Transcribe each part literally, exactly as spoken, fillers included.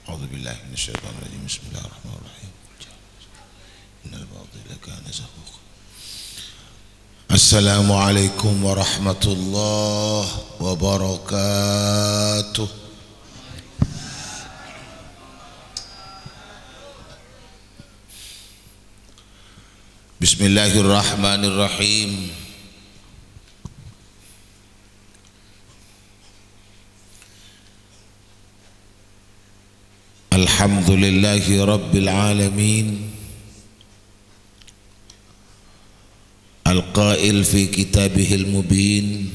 أعوذ بالله من الشيطان الرجيم. بسم الله الرحمن الرحيم. إن الباطل كان زهوقا. السلام عليكم ورحمة الله وبركاته. بسم الله الرحمن الرحيم. الحمد لله رب العالمين. القائل في كتابه المبين: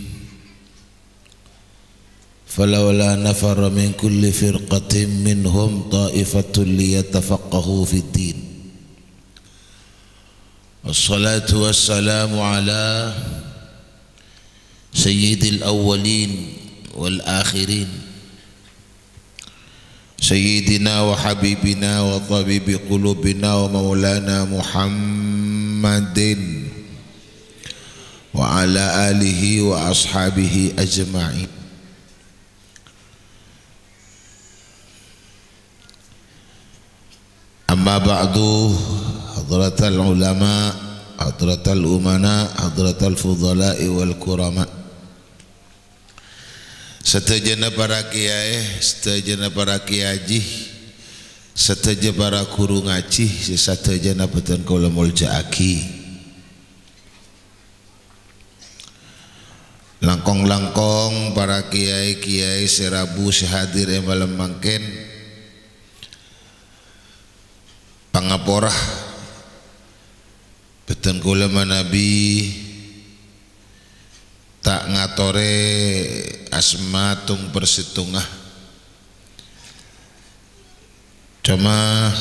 فلولا نفر من كل فرقة منهم طائفة ليتفقهوا في الدين. والصلاة والسلام على سيد الأولين والآخرين، سيدنا وحبيبنا وطبيب قلوبنا ومولانا محمد وعلى آله وأصحابه أجمعين. أما بعد، حضرة العلماء، حضرة الأمناء، حضرة الفضلاء والكرماء. Sadhâjâna para kèyaè, sadhâjâna para kèyaè hajji, sadhâjâ para ghuru ngajhi sè sadhâjâna bhâdhân kaulâ molja'aghi. Langkong-langkong para kèyaè-kèyaè sè rabu sè hadir è malem mangkèn, pangapora bhâdhân kaulâ manabi ta' ngatorè asma tong-persèttongnga. Coma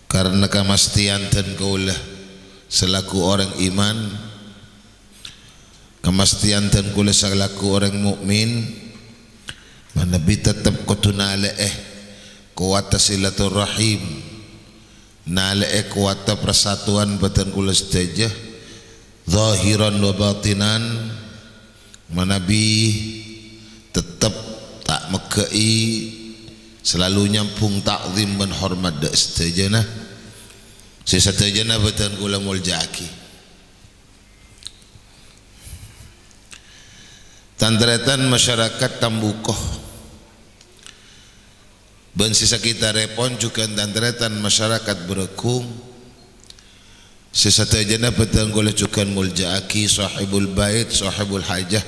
karna kamastèyan dhân kaulâ salaku orèng iman, kamastèyan dhân kaulâ salaku orèng mukmin, manabi tettep kodhu nalè'è kowatta silaturrahim, nalè'è kowatta persatuan bhâdhân kaulâ sadhâjâ, zahiran wa batinan, manabi tettep ta' megghâ'i salalu nyambhung ta'zim bân hormat dâ' sadhâjâna, sè sadhâjâna bhâdhân kaulâ molja'aghi. Tan-tarètan masyarakat Tambuko bân sè sakitarèpon jhughân tan-tarètan masyarakat Bârâgung, sè sadhâjâna bhâdhân kaulâ jhughân molja'aghi Sohibul Bait, Sohibul Hajah,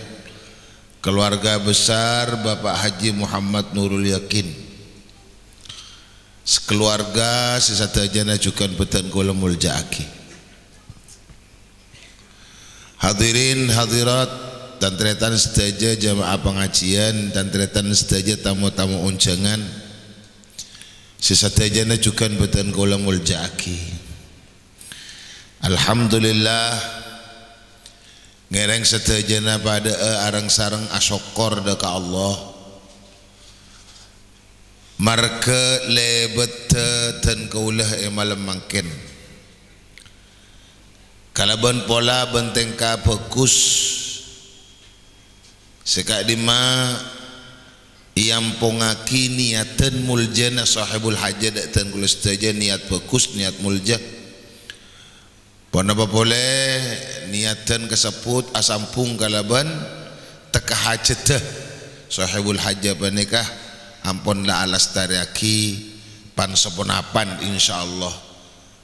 keluarga besar Bapak Haji Muhammad Nurul Yakin. Sakeluarga sè sadhâjâna jhughân bhâdhân kaulâ molja'aghi. Hadirin hadirat, tan-tarètan sadhâjâ jamaah pangajiân, tan-tarètan sadhâjâ tamoy-tamoy onjhângan, sè sadhâjâna jhughân bhâdhân kaulâ molja'aghi. Alhamdulillah, ngèrèng sadhâjâna padhâ'â areng-sareng asokkor dâ' ka Allah. Marghâ lèbâddhâ dhân kaulâ è malem mangkèn kalabân pola bân tèngka bhâghus sè ka'dimma èampongngaghi niyaddhân moljâna Sohibul Hajah dâ' dhân kaulâ sadhâjâ, niyat bhâghus, niyat moljâ. Ponapa polè niyaddhân kasebbhut asambhung kalabân tekka hajhâddhâ Sohibul Hajah panèka ampon la alastarèyaghi pan-saponapan, insyaallah.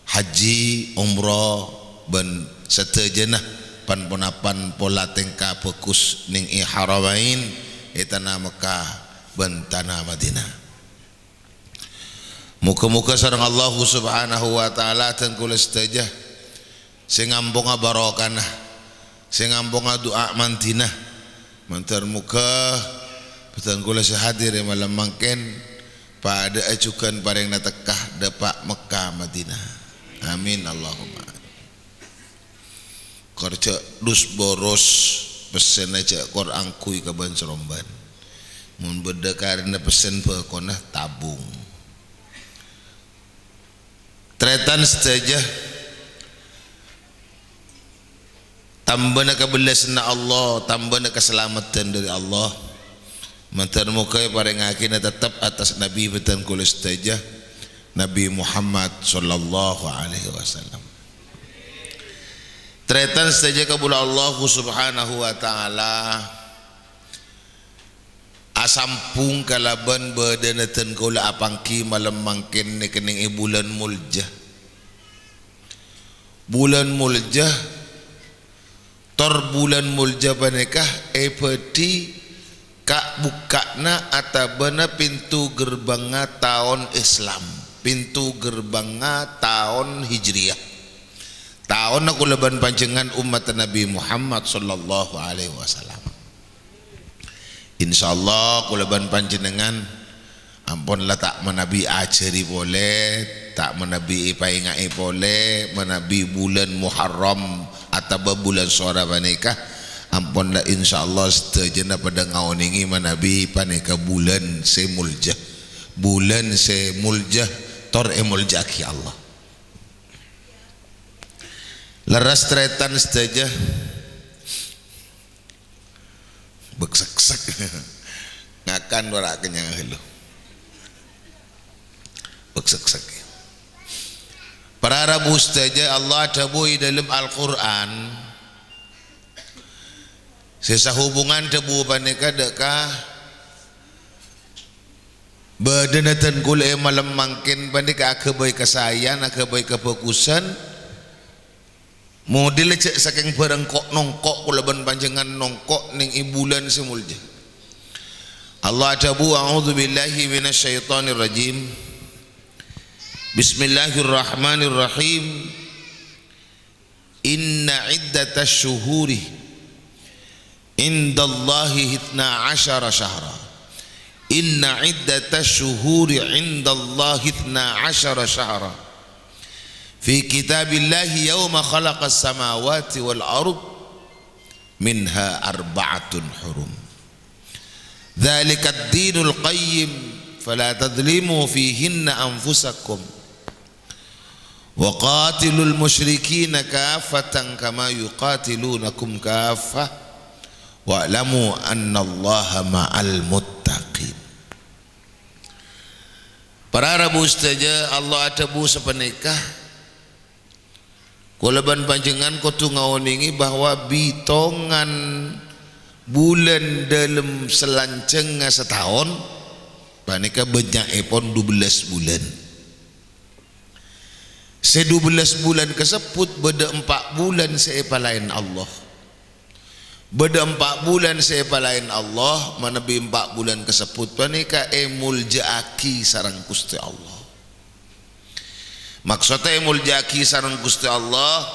Hajji, umroh, bân sadhâjâna pan-ponapan pola tèngka bhâghus nèng è Haramain, è tana Mekkah bân tana Madinah. Moghâ-moghâ sareng Allahu Subhanahu wa Ta'ala dhân kaulâ sadhâjâ sè ngamponga barokana, sè ngamponga du'a mandhina. Mandhâr moghâ bhâdhân kaulâ sè hadir è malem mangkèn padhâ'â jhughân parèngna tekka dâpa' Mekkah Madinah. Amin, Allahumma amin. Kor jhâ' dus-boros pèssèna, jhâ' kor angghuy ka bân-sarombân. Mon bâdâ karèna pèssèn bhâkona, tabung. Tarètan sadhâjâ, tambâna kabellasânna Allah, tambâna kasalameddhân dâri Allah. Mandhâr moghâ èparèngngaghinah tettep attas Nabi bhâdhân kaulâ sadhâjâ, Nabi Muhammad sallallahu alaihi wasallam. Tarètan sadhâjâ kaulâ Allah Subhanahu wa Ta'ala, asambhung kalabân bâdâna dân kaulâ apangghi malem mangkèn nèka nèng è bulân Moljâ. Bulân Moljâ, tor bulân Moljâ panèka èbâdhi ka'-bukka'na otabâna pintu gerbângnga taon Islam, pintu gerbângnga taon Hijriyah. Taonna kaulâ bân panjhennengngan ommatta Nabi Muhammad sallallahu alaihi wasallam. Insyaallah, kaulâ bân panjhennengngan ampon la ta' manabi ajhâri polè, ta' manabi èpaènga'è polè, manabi bulân Muharram otabâ bulân Sora panèka, ampon la insyaallah sadhâjâna padâ ngaonèngè manabi panèka bulân sè moljâ. Bulân sè moljâ, tor èmoljâ'aghi Allah. Lerres tarètan sadhâjâ. Bâk-sèk-sèk. Ngakan ora kennyang ghâllu. Bâk-sèk-sèk. Para rabu sadhâjâ, Allah adhâbu è dâlem Al-Qur'an, sè sahubungan dhâbu panèka dâ' ka bâdâna dân kaulâ è malem mangkèn panèka aghâbây kasaèyan, aghâbây kabhâghusân. Modèlla jhâ' sakèng bhârâng ko'-nongko' kaulâ bân panjhennengngan nongko' nèng è bulân sè moljâ. Allah adhâbu, "A'udzubillahi minasyaitonirrajim. Bismillahirrahmanirrahim. Inna iddatasy syuhuri indallahi itsna asyara syahra. Inna iddatasy syuhuri indallahi itsna asyara syahra. Fi kitabillahi yauma khalaqas samawati wal ard minha arba'atun hurum. Dzalikad dinul qayyim, fala tadzlimu fihinna anfusakum. Wa qatilul musyrikina kaffatan kama yuqatilunakum kaffah. Wa'lamu annallaha ma'al muttaqin." Para rabu sadhâjâ, Allah adhâbu sapanèka, "Kaulâ bân panjhennengngan kodhu ngaonèngè bahwa bitongan bulân dâlem salanjhângnga sataon panèka bânnya'èpon dubellâs bulân." Sè dubellâs bulân kasebbhut bâdâ empa' bulân sè èpalaèn Allah. Bâdâ empa' bulân sè èpalaèn Allah, manabi empa' bulân kasebbhut panèka èmoljâ'aghi sareng Ghustè Allah. Maksodda èmoljâ'aghi sareng Ghustè Allah,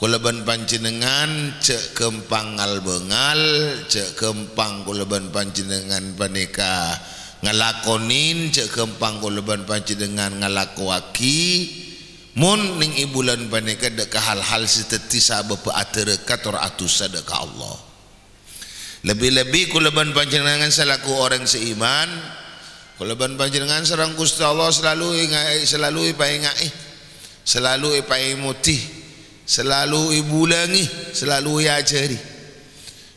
kaulâ bân panjhennengngan jhâ' ghâmpang ngal-bângal, jhâ' ghâmpang kaulâ bân panjhennengngan panèka ngalakonè, jhâ' ghâmpang kaulâ bân panjhennengngan ngalakowaghi, mon nèng è bulân panèka dâ' ka hal-hal sè dhâddhi sabâbbhâ adârâka tor adhusa dâ' ka Allah. Lebbi-lebbi kaulâ bân panjhennengngan salaku orèng sè iman, kaulâ bân panjhennengngan sareng Ghustè Allah salalu ènga-, salalu èpaènga'è, salalu èpaèmodhi, salalu èbulângè, salalu èajhâri.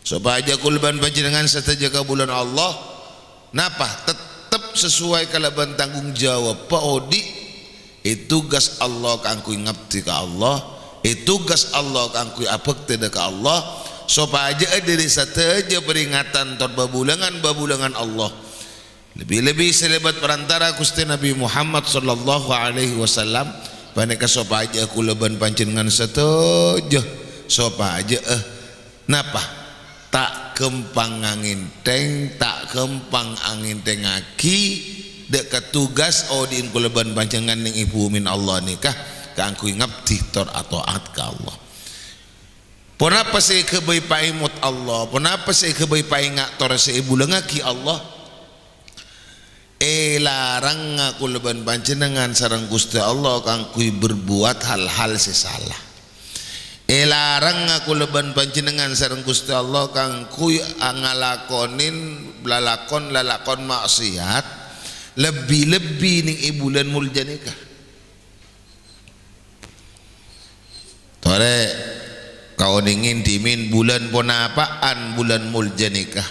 Sopajâ kaulâ bân panjhennengngan sadhâjâ kabulâna Allah, napa? Tettep sesuai kalabân tanggung jawab paodi', ètugas Allah kaangghuy ngabdi ka Allah, ètugas Allah kaangghuy abhâktèna ka Allah, sopajâ'â dâri sadhâjâ peringatan tor babulângan-babulângan Allah, lebbi-lebbi sè lèbât parantara Ghustè Nabbhi Muhammad sallallahu alaihi wasallam, panèka sopajâ'â kaulâ bân panjhennengngan sadhâjâ, sopajâ'â napa? Ta' ghâmpang ngangènthèng, ta' ghâmpang angènthèngngaghi dâ' ka tugas odi'in kaulâ bân panjhennengngan nèng è bhumèna Allah nèka kaangghuy ngabdi tor ato'at ka Allah. Ponapa sè èghâbây paèmot Allah? Ponapa sè èghâbây paènga' tor sè èbulângngaghi Allah? Èlaranga kaulâ bân panjhennengngan sareng Ghustè Allah kaangghuy berbuat hal-hal sè sala. Èlaranga kaulâ bân panjhennengngan sareng Ghustè Allah kaangghuy angalakonè lalakon-lalakon ma'siyat, lebbi-lebbi nèng è bulân moljâ nèka. Torè kaonèngè dhimèn bulân ponapa'an bulân moljâ nèka.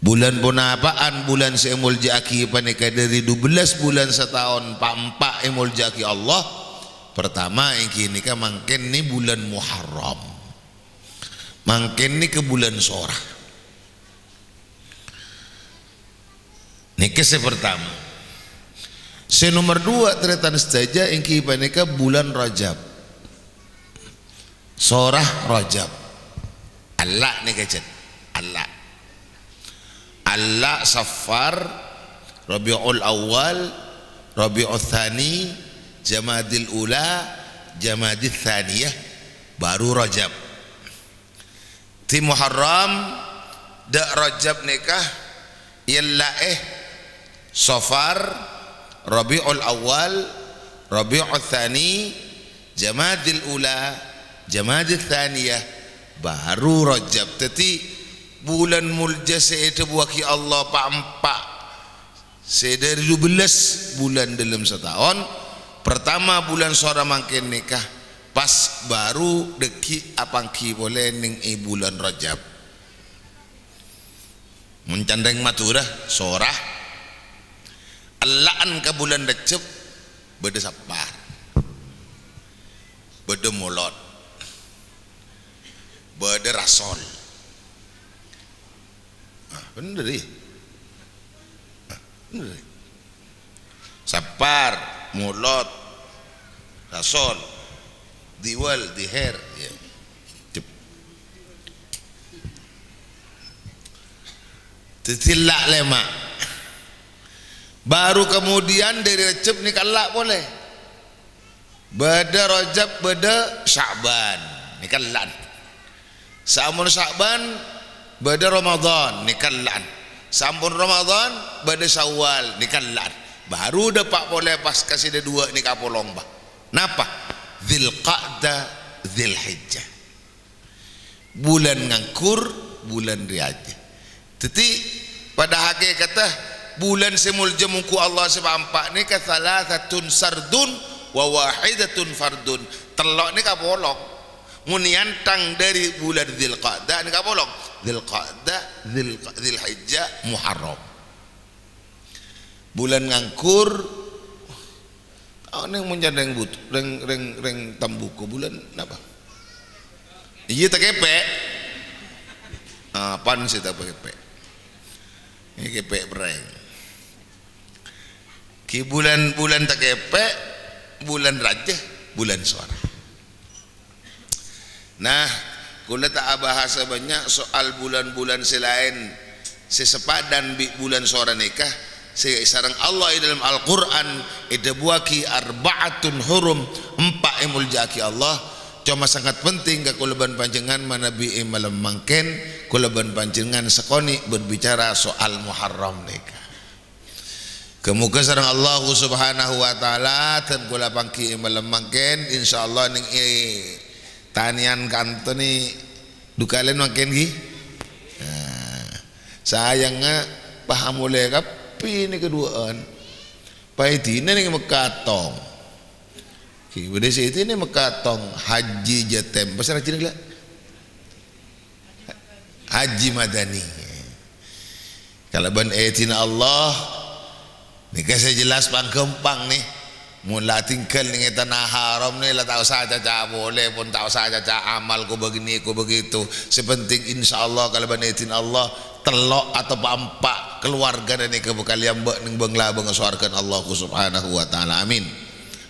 Bulân ponapa'an bulân sè èmoljâ'aghi panèka dhâri dubellâs bulân sataon pa'-empa' èmoljâ'aghi Allah? Partama èngghi nèka mangkèn nè bulân Muharram. Mangkèn nèka bulân sora. Nèka sè partama. Sè nomer duwâ', tarètan sadhâjâ, èngghi panèka bulân Rajab. Sora Rajab. Ella' nèka, jhân. Ella'. Ella', Safar, Rabiul Awal, Rabiul Tsani, Jamadil Ula, Jamadil Tsaniyah, baru Rajab. Dhi Muharram, dâ' Rajab nèka èella'è Safar, Rabiul Awal, Rabiul Tsani, Jamadil Ula, Jamadil Tsaniyah, baru Rajab. Dhâddhi, bulân moljâ sè èdhâbuwâghi Allah pa'-empa' sè dhâri dubellâs bulân dâlem sataon, partama bulân sora mangkèn nèka pas baru dhâggi' apangghi polè nèng è bulân Rajab. Mon can rèng Madhurâ, sora. Ella'an ka bulân Rajab, bâdâ Safar. Bâdâ Molot. Bâdâ Rasol. Ah, bhender, iyâ. Ah, bhender, iyâ. Safar, Molot, Rasol, Diwal, Diher, ya. Cep. Dhâddhi ella' lèma'. Baru kemudian dhâri Rajab nèka ella' polè. Bâdâ Rajab, bâdâ Sya'ban. Nèka ella'an. Sampon Sya'ban, bâdâ Ramadan. Nèka ella'an. Sampon Ramadan, bâdâ Syawal. Nèka ella'an. Baru dâpa' polè pas ka sè dhâduwâ' nèka apolong, bâ. Napa? Dzulqa'dah, Dzulhijjah. Bulân nganggur, bulân rèya. Dhâddhi, padâ hakèkatta, bulân sè moljâ mongghu Allah sè pa'-empa' nèka tsalatsatun sardun wa wahidatun fardun. Tello' nèka apolong. Mon èantang dhâri bulân Dzulqa'dah nèka apolong. Dzulqa'dah, Dzul-, Dzulhijjah, Muharram. Bulân nganggur, oh, nèng mon can rèng but-, rèng, rèng, rèng tambuko bulân napa? Iyâ, takèpè'. Apaan sè takèpè'? Nèka kèpè' pèrèng. Ghi bulân, bulân takèpè', bulân rajâ, bulân sora. Nah, kaulâ ta' abahasa bânnya' soal bulân-bulân sè laèn sè sapadân bi' bulân sora nèka, sè sareng Allah è dâlem Al-Qur'an èdhâbuwâghi arba'atun hurum, empa' èmoljâ'aghi Allah. Coma sangat penting ka kaulâ bân panjhennengngan manabi è malem mangkèn, kaulâ bân panjhennengngan sakonè' berbicara soal Muharram nèka. Ghâ-mogâ sareng Allah Subhanahu wa Ta'ala, dân kaulâ pangghi è malem mangkèn, insyaallah nèng è tanèyan kanto nè du kalèn mangkèn, ghi. Nah, sayangnga pas molè kabbhi nè kaduwâ'ân. Pas èdinah nèng Mekka tong. Ghi, bâdâ sè èdinah Mekka tong, Haji Jatem. Pas Haji nèng la? Haji Madani. Kalabân èdina Allah, nèka sè jelas pangghâmpang nè. Mon la tinggal nèng è Tanah Haram nè, la ta' osa acaca polè, pon ta' osa acaca amal ko begini, ko begitu. Sè penting, insyaallah, kalabân èdina Allah, tello' atau pa'-empa' keluarga nèka bhâkal èambâ' nèng bâng-labângnga sowarghâna Allah Subhanahu wa Ta'ala. Amin.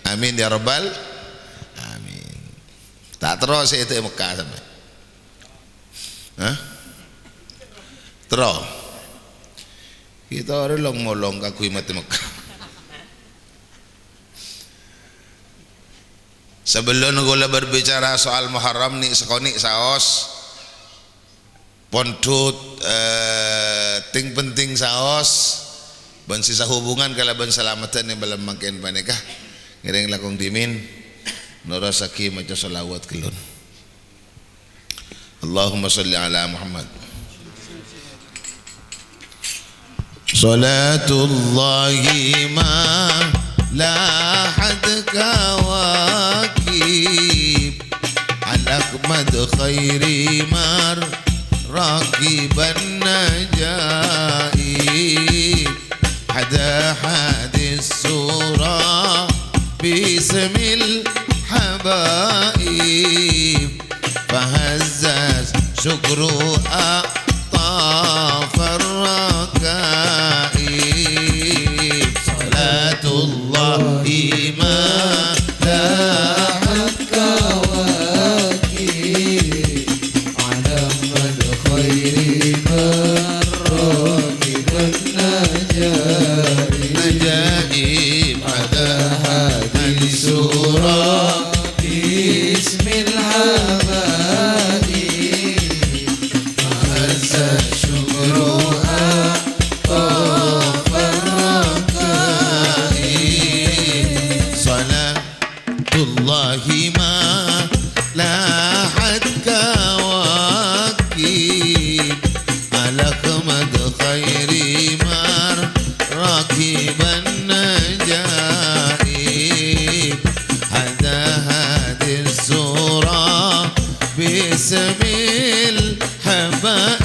Amin, ya Rabbal Amin. Ta' terro sè èdâ' è Mekka sampè'. Hah? Terro. Kita ora long-molong kaguy matè Mekka. Sebelum kaulâ berbicara soal Muharram nè, sakonè' saos. Pondhut, eh, ting-penting saos, bân sè sahubungan kalabân salameddhân è malem mangkèn panèka. Ngèrèng langkong dhimèn, nerrossaghi maca shalawat ghellun. Allahumma shalli ala Muhammad. Salatullahi ma lahat kawakib, ala Ahmad khairi mar راكبا نجائب. حدا حادي الصورة باسم الحبائب. فهز الشكر أطاف الركائب. صلاة الله ما لاحت كواكب. على أحمد خير من راكب النجائب. نجائب. على هادي الشورى باسم الحبائب. هز الشكر أطاف الركائب. صلاة الله ما لاحت كواكب. على أحمد خير من راكب النجائب. حدا هادي الصورة باسم الحبائب.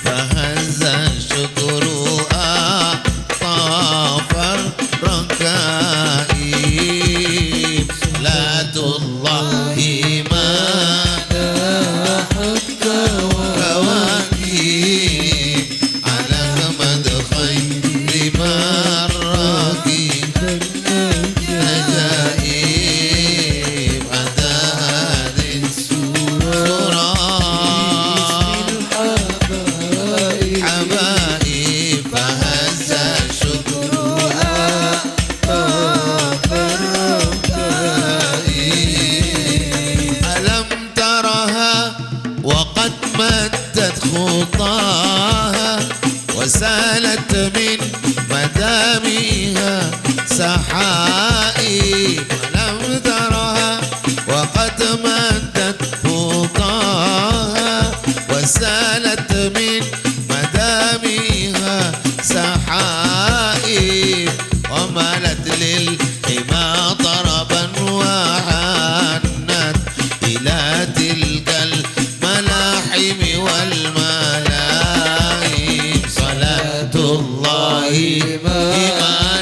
فهز الشكر أطاف الركائب. صلاة الله ما لاحت كواكب. على أحمد خير من راكب النجائب. حدا هادي الصورة. حبائب. فهز الشكر أطاف الركائب. ألم ترها وقد مدت خطاها وسالت من مدامها سحائب. ألم ترها وقد مدت خطاها وسالت من مدامها سحائب. ومالت للحمى طربا وحنت إلى تلك الملاحم والملاهيم. صلاة الله ما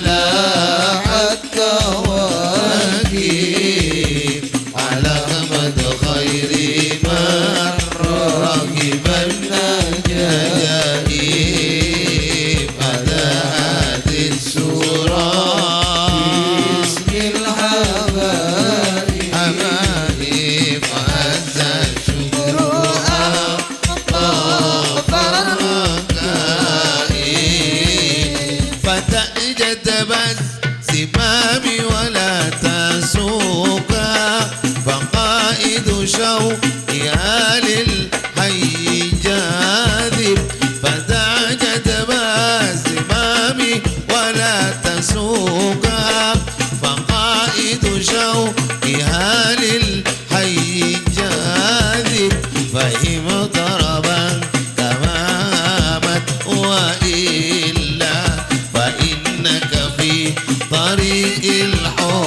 لاحت كواكب. على أحمد خير من راكب النجائب. حدا هادي الصورة باسم الحبائب. حبائب. فهز الشكر أطاف الركائب. فتأجد بس زمامي ولا تسوقها، فقائد شوقها للحي جاذب. فتعجب بزمامي ولا تسوقها، فقائد شوقها للحي جاذب. فهم طربا تمامت وإلا، فإنك في طريق الحب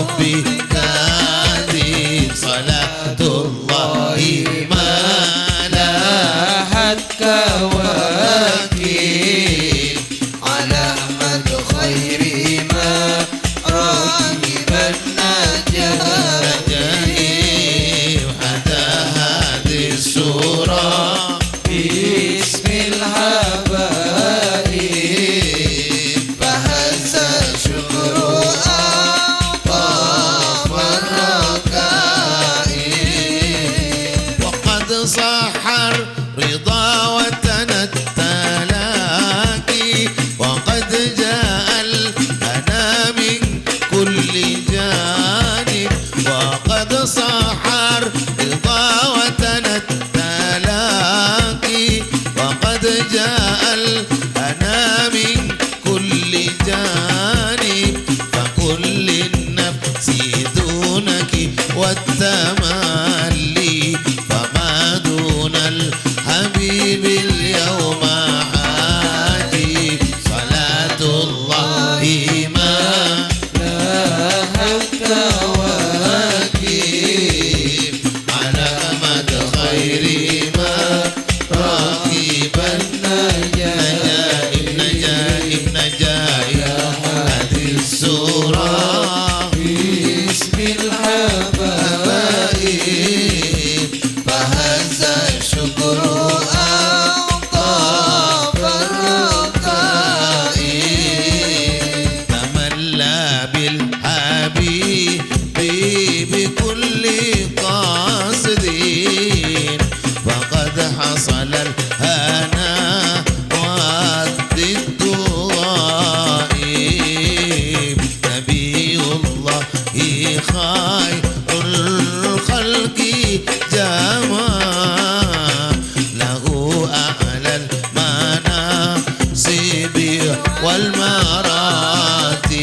والمراتب.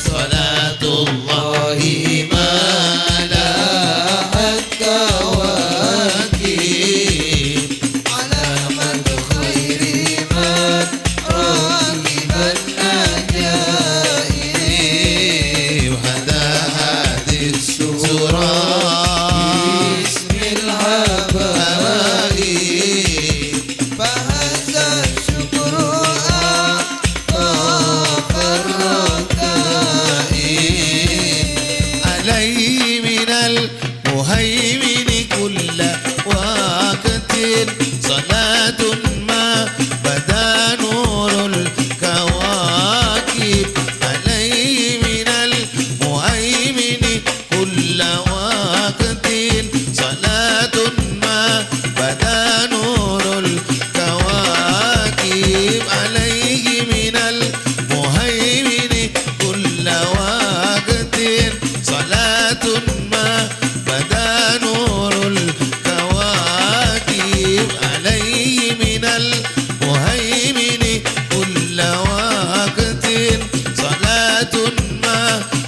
صلاة الله ما لاحت كواكب على مدى خير من ركب النجائب. هدى هادي السرى باسم الحبائب. فهز الشكر أطاف الركائب. عليه من المهيمن كل وقت صلاة ما بدا نور الكواكب. عليه من المهيمن كل وقت صلاة ما بدا نور الكواكب. عليه من المهيمن كل وقت صلاة ما بدا نور الكواكب. عليه من المهيمن كل وقت صلاة ما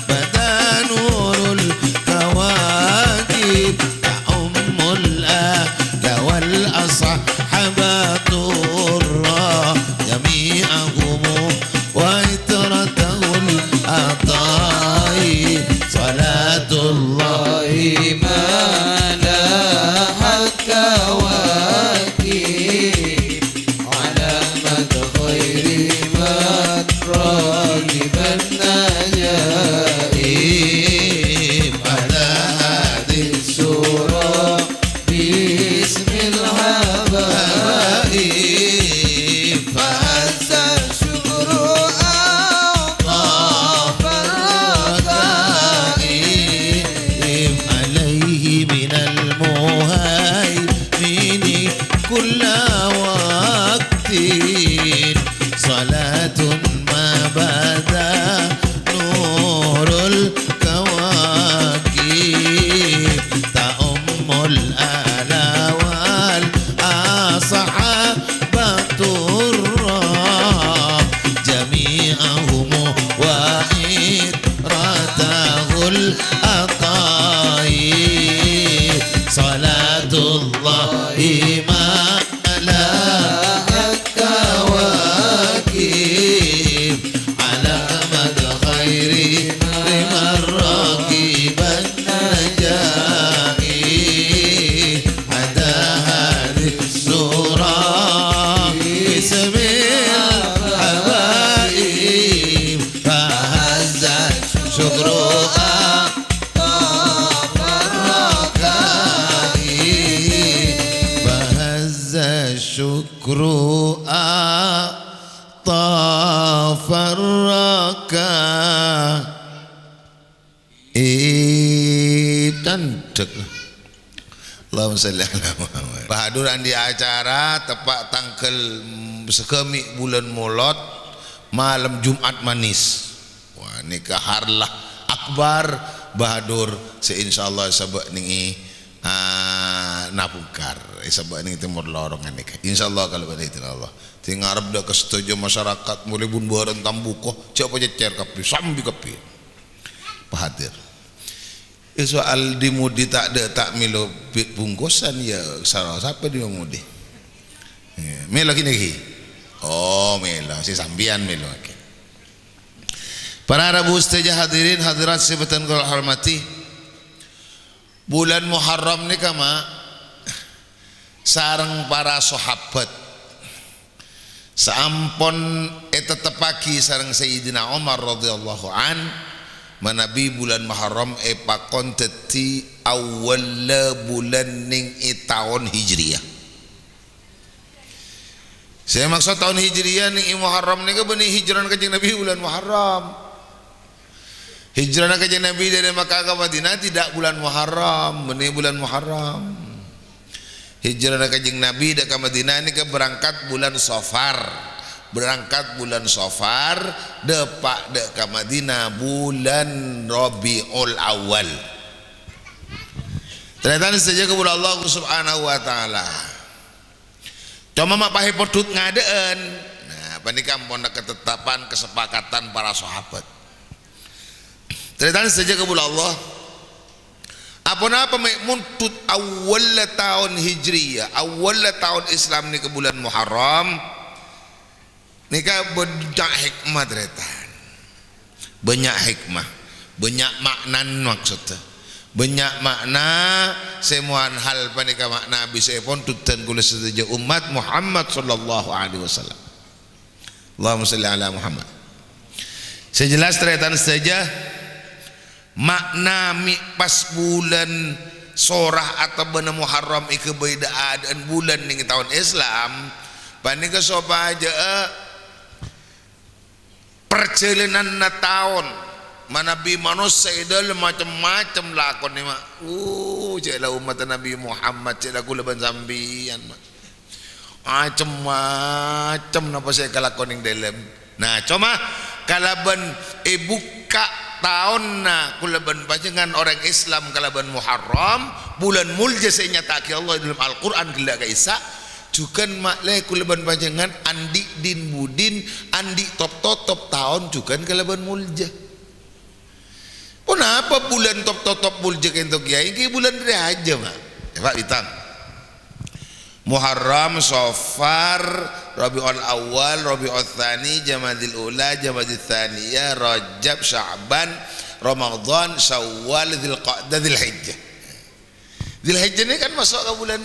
بدا نور الكواكب. تعم الآل والأصحاب طرا جميعهم وعترته الأطايب. صلاة الله ما لاحت كواكب على مدى خير من ركب النجائب. على هادي السرى باسم الحبائب. فهز الشكر أطاف الركائب. عليه من المهيمن كل وقت صلاة ما بدا نور الكواكب. تعم الآل والأصحاب طرا جميعهم وعترته الأطايب. صلاة الله ما لاحت كواكب على مدى خير من ركب النجائب. هدى هادي السرى باسم الحبائب. فهز الشكر أطاف الركائب. فهز الشكر أطاف الركائب. Candhek. Allahumma shalli ala Muhammad. Bahadur andi' acara teppa' tangghâl, mm, sagâmè' bulân Molot, malem Jum'at Manis. Wah, nèka harlah akbar Bahadur sè insyaallah sabâ' nèng è, ah, Napungkar, è sabâ' nèng Timor Lorong nèka. Insyaallah kalau bâdâ idin Allah. Sè ngarep dâ' ka sadhâjâ masyarakat, molaè bun-bârân tambuko, jhâ' pacècèr kabbhi, sambi kabbhi. Bahadur. È, soal di-mudi ta' dâ', ta' mèlo bi-, bungkosan, ya, sara-, sapa di-mudi? Ya, mèlo ghi nèka ghi? Oh, mèlo, sè sampèyan mèlo, oke. Para rabu sadhâjâ hadirin hadirat sè bhâdhân kaulâ hormadhi. Bulân Muharram nèka, Ma', sareng para sahabat saampon ètetteppaghi sareng Sayyidina Umar radhiyallahu an, manabi bulân Muharram èpakon dhâddhi awwalla bulân nèng è taon Hijriyah. Sè maksod taon Hijriyah nèng è Muharram nèka bânnè hijrana Kanjeng Nabi bulân Muharram. Hijrana Kanjeng Nabi dâri Makkah ka Madinah tidak bulan Muharram, bânnè bulân Muharram. Hijrana Kanjeng Nabi dâ' ka Madinah nèka berangkat bulân Safar. Berangkat bulân Safar, dâpa' dâ' ka Madinah bulân Rabiul Awal. Tarètan sadhâjâ kaulâ Allah Subhanahu wa Ta'ala. Coma ma' pahè poddhut ngadâ'ân. Nah, Panèka ampon katettapan, kasepakatan para sahabat. Tarètan sadhâjâ kaulâ Allah. Aponapa mè' mondhut awwalla taon Hijriyah, awwalla taon Islam nèka bulân Muharram? Nèka bânnya' hikmah, tarètan. Bânnya' hikmah, bânnya' ma'nana maksodda. Bânnya' ma'na sè mo'an hal panèka ma'na bisa èpondhut dhân kaulâ sadhâjâ ommat Muhammad sallallahu alaihi wasallam. Allahumma shalli ala Muhammad. Sè jelas, tarètan sadhâjâ, ma'na mè' pas bulân Sorah atabâna Muharram èghâbây dâ'-adâ'ân bulân nèng taon Islam, panèka sopajâ parjhâlânanna taon, manabi manossa è dâlem macem-macem lakonè, ma'. Uh, cè' la ommatta Nabi Muhammad, cè' la kaulâ bân sampèyan, ma'. Macem-macem napa sè èkalako nèng dâlem. Nah, coma kalabân èbukka' taonna kaulâ bân panjhennengngan orèng Islam kalabân Muharram, bulân molja sè ènyata'aghi Allah è dâlem Al-Qur'an ghellâ' ka'issa', jhughân ma'lè kaulâ bân panjhennengngan andi' din-budin, andi' top-totop taon jhughân kalabân molja. Ponapa bulân top-totop molja ka'dinto, Kèyaè? Èngghi bulân rèya ajâ, ma'. Coba' bintang. Muharram, Safar, Rabiul Awal, Rabiul Tsani, Jamadil Ula, Jamadil Tsaniyah, Rajab, Sya'ban, Ramadhan, Syawal, Dzulqa'dah, Dzulhijjah. Dzulhijjah nèka kan maso' ka bulân,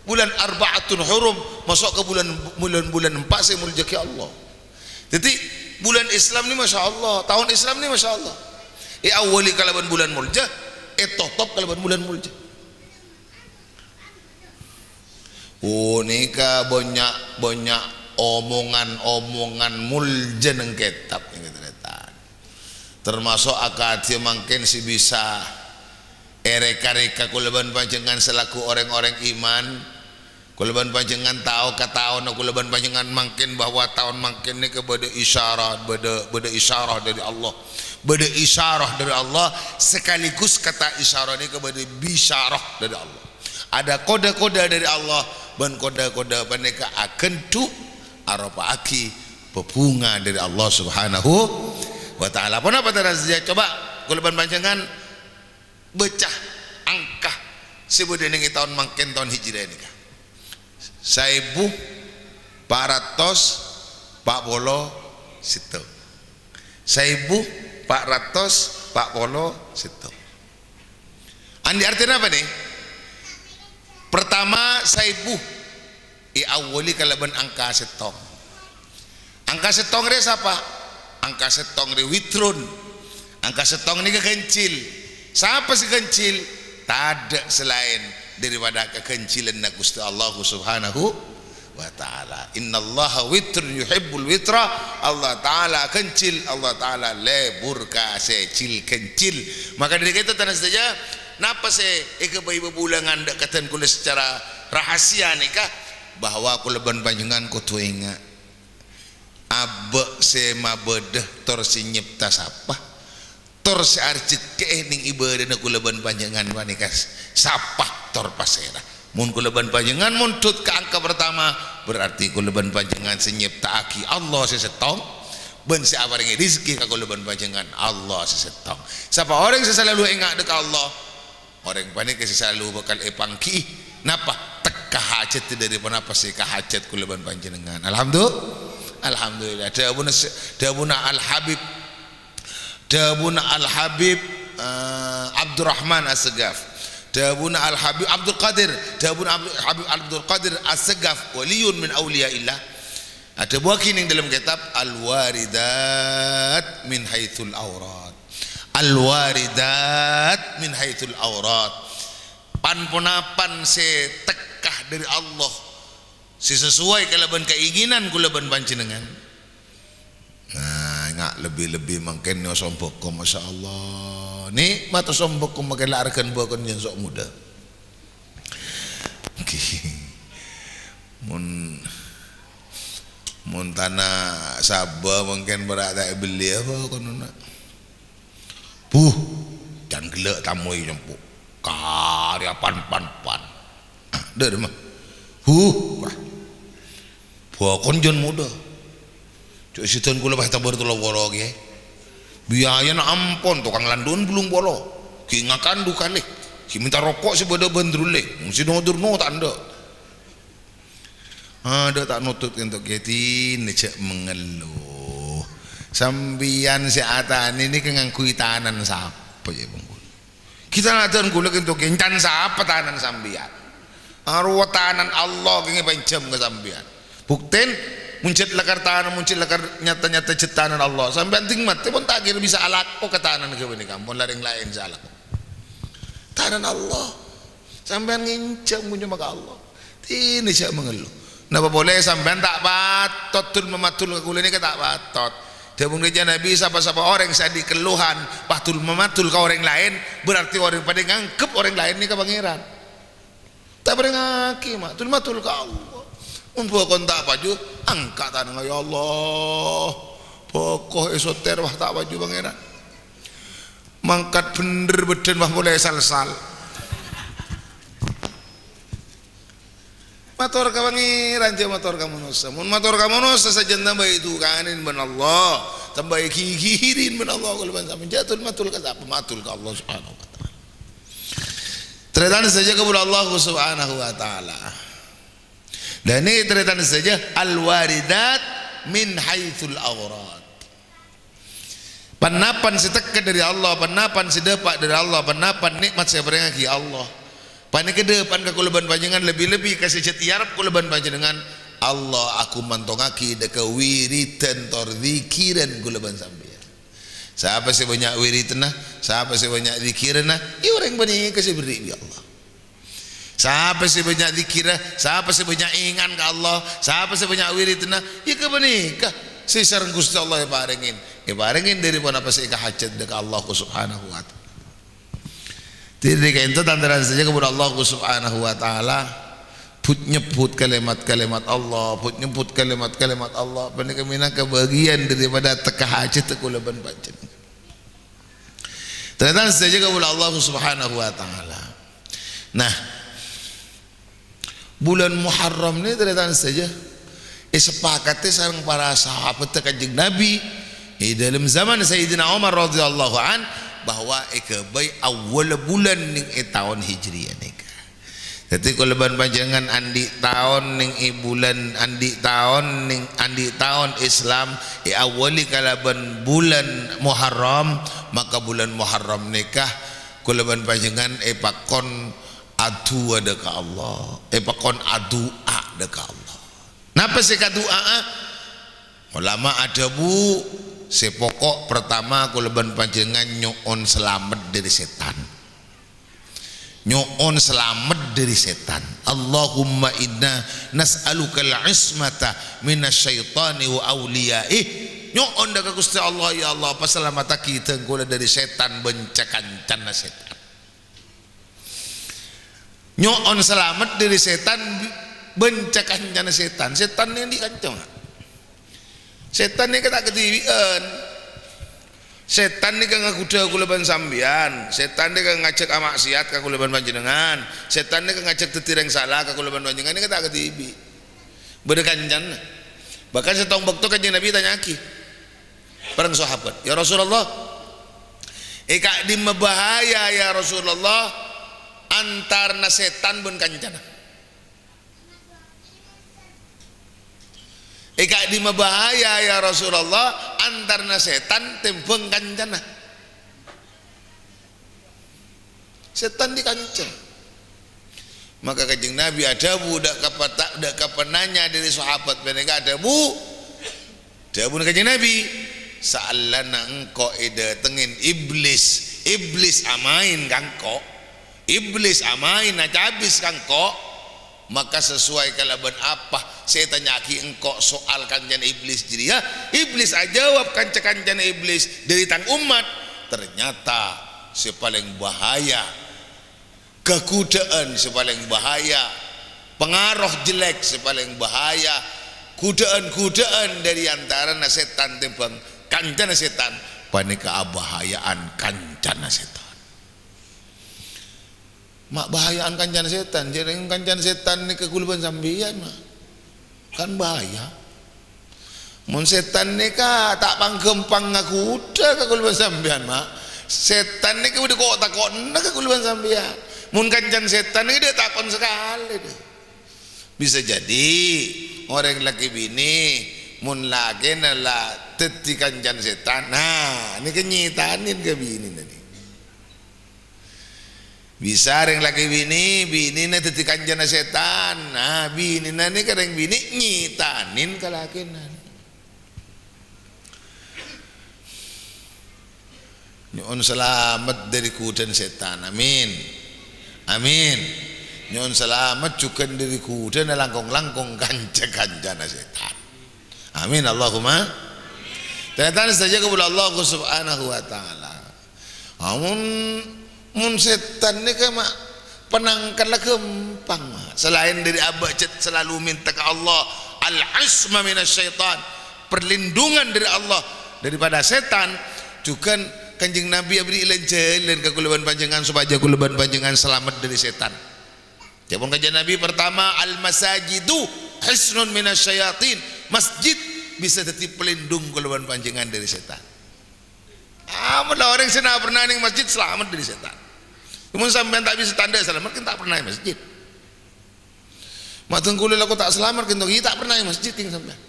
bulân Arba'atun Hurum, maso' ka bulân, bulân, bulân empa' sè èmoljâ'aghi Allah. Dhâddhi, bulân Islam nèka, masya Allah, taon Islam nèka, masya Allah, èawwali kalabân bulân molja, ètotop kalabân bulân molja. Oh, nèka bânnya', bânnya' omongan-omongan molja nèng kètab nèka, tarètan. Tamaso' akadhi mangkèn sè bisa èrèka-rèka kaulâ bân panjhennengngan salaku orèng-orèng iman. Kaulâ bân panjhennengngan tao ka taonna kaulâ bân panjhennengngan mangkèn bahwa taon mangkèn nèka bâdâ isyarah, bâdâ, bâdâ isyarah dâri Allah. Bâdâ isyarah dâri Allah, sekaligus kata isyarah nèka bâdâ bisyarah dâri Allah. Ada koda-koda dâri Allah, bân koda-koda panèka aghândhu' aropa'aghi bhâbhunga dâri Allah Subhanahu wa Ta'ala. Ponapa, tarètan sadhâjâ? Coba, kaulâ bân panjhennengngan bâca angka sè bâdâ nèng è taon mangkèn, taon Hijriyah nèka. Saèbu pa' ratos pa' polo sèttong. Saèbu pa' ratos pa' polo sèttong. Andi' artèna apa, nè? Pertama, saèbu èawwali kalabân angka sèttong. Angka sèttong rè sapa? Angka sèttong rè witrun. Angka sèttong nèka ghânjhil. Sapa sè ghânjhil? Tadâ' sè laèn dâripada kaghânjhilanna Ghustè Allah Subhanahu wa Ta'ala. "Innallaha witrun yuhibbul witra." Allah Ta'ala ghânjhil, Allah Ta'ala lebur ka sè jhil-ghânjhil. Maka dâri ka'dinto, tarètan sadhâjâ, napa sè èghâbây bhâbhulângan dâ' ka dhân kaulâ secara rahasia nèka? Bahwa kaulâ bân panjhennengngan kodhu enga'. Abâ' sè mabâdâ, tor sè nyèpta sapa? Tor sè arjhekkè'è nèng è bârâna kaulâ bân panjhennengngan panèka sapa? Tor pasèra? Mon kaulâ bân panjhennengngan mondhut ka angka pertama, berarti kaulâ bân panjhennengngan sè nyèpta'aghi Allah sè sèttong, bân sè aparèngè rejhekkè ka kaulâ bân panjhennengngan Allah sè sèttong. Sapa orèng sè salalu enga' dâ' ka Allah, orèng panèka sè salalu bhâkal èpangghi'i napa tekka hajhâddhâ dâri ponapa sè èkahajhât kaulâ bân panjhennengngan. Alhamdu-, Alhamdulillah. Dhâbuna sè-, dhâbuna Al-Habib, dhâbuna Al-Habib, eh, Abdurrahman As-Segaf. Dhâbuna Al-Habib Abdul Qadir, dhâbuna Abdul, Habib Abdul Qadir As-Segaf, waliyun min auliyaillah. Adhâbuwâghi nèng dâlem kètab Al-Waridat min Haitsul Aurad. Al-Waridat min Haitsul Aurad. Pan-ponapan sè tekka dâri Allah, sè sasowai kalabân kaèngènan kaulâ bân panjhennengngan. Nah, enga' lebbi-lebbi mangkèn nè osom bhâko, masya Allah. Nè'mat osom bhâko mangkèn la arghâna bhâko jhân so' modâ. Mon, mon tana Saba mangkèn para' ta' èbelli apa konona. Buh, can ghellâ' tamoy nyempo. Karè pan-pan-pan. Ah, dâ' remma. Huh, wah. Bhâkon jhân modâ. Jhâ' sidan kaulâ pas ètabâr tello polo, Kè. Biayana ampon, tokang landhuwân bâllung polo. Ghi' ngakan du kalè. Ghi' mènta roko' sè bâdâ bandrullè. Mon sè nodor no ta' endâ'. Adâ' ta' notut kento kèdinè jhâ' mangello. Sampèyan sè atanè nèka ngangghuy tanan sapa, yâ, Bhungkul? Kita nadân kaulâ kento kèncan sapa tanan sampèyan? Arowa tanan Allah kèngèng pènjhâm ka sampèyan. Buktèn, mon jhât lakar tanan, mon jhât lakar nyata-nyata jhât tanan Allah. Sampèyan dhing matè pon ta' kèra bisa alako ka tanan ghâbây nèka, ampon la rèng laèn sè alako. Tanan Allah. Sampèyan ngènjhâm ghun coma ka Allah. Dinè jhâ' mangello. Napa polè sampèyan ta' patot dul-mamadul ka kaulâ nèka ta' patot. Dhâbuna Kanjeng Nabi, sapa-sapa orèng sè andi' kelluhan, pas dul-mamadul ka orèng laèn, berarti orèng padâ nganggep orèng laèn nèka pangèran. Ta' parèngaghi, ma', dul-mamadul ka Allah. Mon bhâkona ta' paju, angka' tanangnga, "Ya Allah, bhâko èsotèr, wah, ta' paju, Pangèran." Mangkat bhendher bâdân, wah, molaè sal-sal. Mator ka Pangèran, jhâ' mator ka manossa. Mon mator ka manossa, sajân tambâi dukanè bân Allah, tambâi ghighiri bân Allah, kaulâ bân sampèyan jhâ' dul-mamadul ka sapa? Mamadul ka Allah Subhanahu wa Ta'ala. Tarètan sadhâjâ kaulâ Allah Subhanahu wa Ta'ala. Dan ini tarètan sadhâjâ al-waridat min haitsul awrad. Pan-napan sè tekka dâri Allah, pan-napan sè dâpa' dâri Allah, pan-napan nè'mat sè èparèngaghi Allah. Panèka dâpa'an ka kaulâ bân panjhennengngan, lebbi-lebbi ka sè jhât èarep kaulâ bân panjhennengngan. Allah aghumantongaghi dâ' ka wiridan tor dzikirân kaulâ bân sampèyan. Sapa sè bânnya' wiridanna, sapa sè bânnya' dzikirânna, iyâ orèng panèka sè èberri' bi' Allah. Sapa sè bânnya' dzikirra, sapa sè bânnya' engan ka Allah, sapa sè bânnya' wiridanna, iyâ ghâpanèka sè sareng Ghustè Allah èparèngè, èparèngè dâri ponapa sè èkahajhât dâ' ka Allah Subhanahu wa Ta'ala. Dhâddhi ka'dinto tan-tarètan sadhâjâ kaulâ bân Allah Subhanahu wa Ta'ala, but-nyebbhut kalèmat-kalèmat Allah, but-nyebbhut kalèmat-kalèmat Allah, panèka mènangka bâgiyân dâripada tekka hajhât kaulâ bân panjhennengngan. Tarètan sadhâjâ kaulâ bân Allah Subhanahu wa Ta'ala. Nah, bulân Muharram nèka tarètan sadhâjâ èsepakatè sareng para sahabatta Kanjeng Nabi è dâlem zaman Sayyidina Umar radhiyallahu an, bahwa èghâbây awwalla bulân nèng è taon Hijriyah nèka. Dhâddhi, kaulâ bân panjhennengngan andi' taon nèng è bulân, andi' taon nèng, andi' taon Islam èawwali kalabân bulân Muharram, maka bulân Muharram nèka kaulâ bân panjhennengngan èpakon adu'a dâ' ka Allah, èpakon adu'a dâ' ka Allah. Napa sè èkadu'a'a? Ulama adhâbu, sè pokok pertama kaulâ bân panjhennengngan nyo'on salamet dâri sètan. Nyo'on salamet dâri sètan. "Allahumma inna nas'alukal ismata minasyaitani wa awliyaih." Nyo'on dâ' ka Ghustè Allah, "Ya Allah, pasalamettaghi dhâng kaulâ dâri sètan bân ca-kancana sètan." Nyo'on salamet dâri sètan bân ca-kancana sètan. Sètan nèka andi' kanca, ma'. Sètan nèka ta' kadhibi'ân. Sètan nèka ngaghudhâ kaulâ bân sampèyan. Sètan nèka ngajhâk amaksiat ka kaulâ bân panjhennengngan. Sètan nèka ngajhâk dhâddhi rèng sala ka kaulâ bân panjhennengngan nèka ta' kadhibi'. Bâdâ kancana. Bahkan sèttong bâkto Kanjeng Nabi ètanya'aghi parèng sahabat, "Ya Rasulullah, è ka'dimma bahaya, ya Rasulullah, antarana sètan bân kancana?" È ka'dimma bahaya, ya Rasulullah, antarana sètan tèmbhâng kancana? Sètan andi' kanca. Maka Kanjeng Nabi adhâbu dâ' ka pata-, dâ' ka pananya dâri sahabat panèka adhâbu, dhâbuna Kanjeng Nabi, "Saellana engko' èdâtengngè Iblis, Iblis amaèn ka engko', Iblis amaèn acabis ka engko', maka sesuai kalabân apa sè ètanya'aghi engko' soal kancana Iblis jârèya, Iblis ajâwâb kanca-kancana Iblis dâri tang ommat, ternyata sè palèng bahaya, ghâghudhâ'ân sè palèng bahaya, pangaro jellek sè palèng bahaya, ghudhâ'ân-ghudhâ'ân dâri antarana sètan tèmbhâng kancana sètan, panèka abahaya'an kancana sètan." Ma' bahaya'an kancana sètan, jhâ' rèng kancana sètan nèka kaulâ bân sampèyan, ma'. Kan bahaya. Mon sètan nèka ta' pangghâmpang ngaghudhâ ka kaulâ bân sampèyan, Ma'. Sètan nèka bâdâ ko'-tako'na ka kaulâ bân sampèyan. Mon kancana sètan nèka ta' takon sakalè, dâ. Bisa jadi orèng lakè binè, mon lakèna la dhâddhi kancana sètan, nah, nèka nyètanè ka binèna nèka. Bisa rèng lakè binè, binèna dhâddhi kancana sètan. Nah, binèna nèka rèng binè nyètanè ka lakèna. Nyo'on salamet dâri ghudhâna sètan. Amin. Amin. Nyo'on salamet jhughân dâri ghudhâna langkong-langkong kanca-kancana sètan. Amin. Allahumma. Tarètan sadhâjâ kaulâ Allah Subhanahu wa Ta'ala. Amun, mon sètan nèka, Ma', penangkalla ghâmpang, Ma'. Salaèn dâri abhâjât salalu mènta ka Allah, al-isma minasyaitan, perlindungan dâri Allah daripada sètan, jhughân Kanjeng Nabi aberri' lan-jhâlân ka kaulâ bân panjhennengngan sopajâ kaulâ bân panjhennengngan salamet dâri sètan. Ca'èpon Kanjeng Nabi, pertama, "Al-masajidu hisnun minasyayatin." Masjid bisa dhâddhi pelindung kaulâ bân panjhennengngan dâri sètan. Amolla orèng sè ta' pernah neng masjid, salamet dâri sètan. Mon sampèyan ta' bisa tandhâ salamet, kan ta' pernah neng masjid. Madheng kaulâ lako ta' salamet, kan ta' pernah neng masjid, kan sampèyan.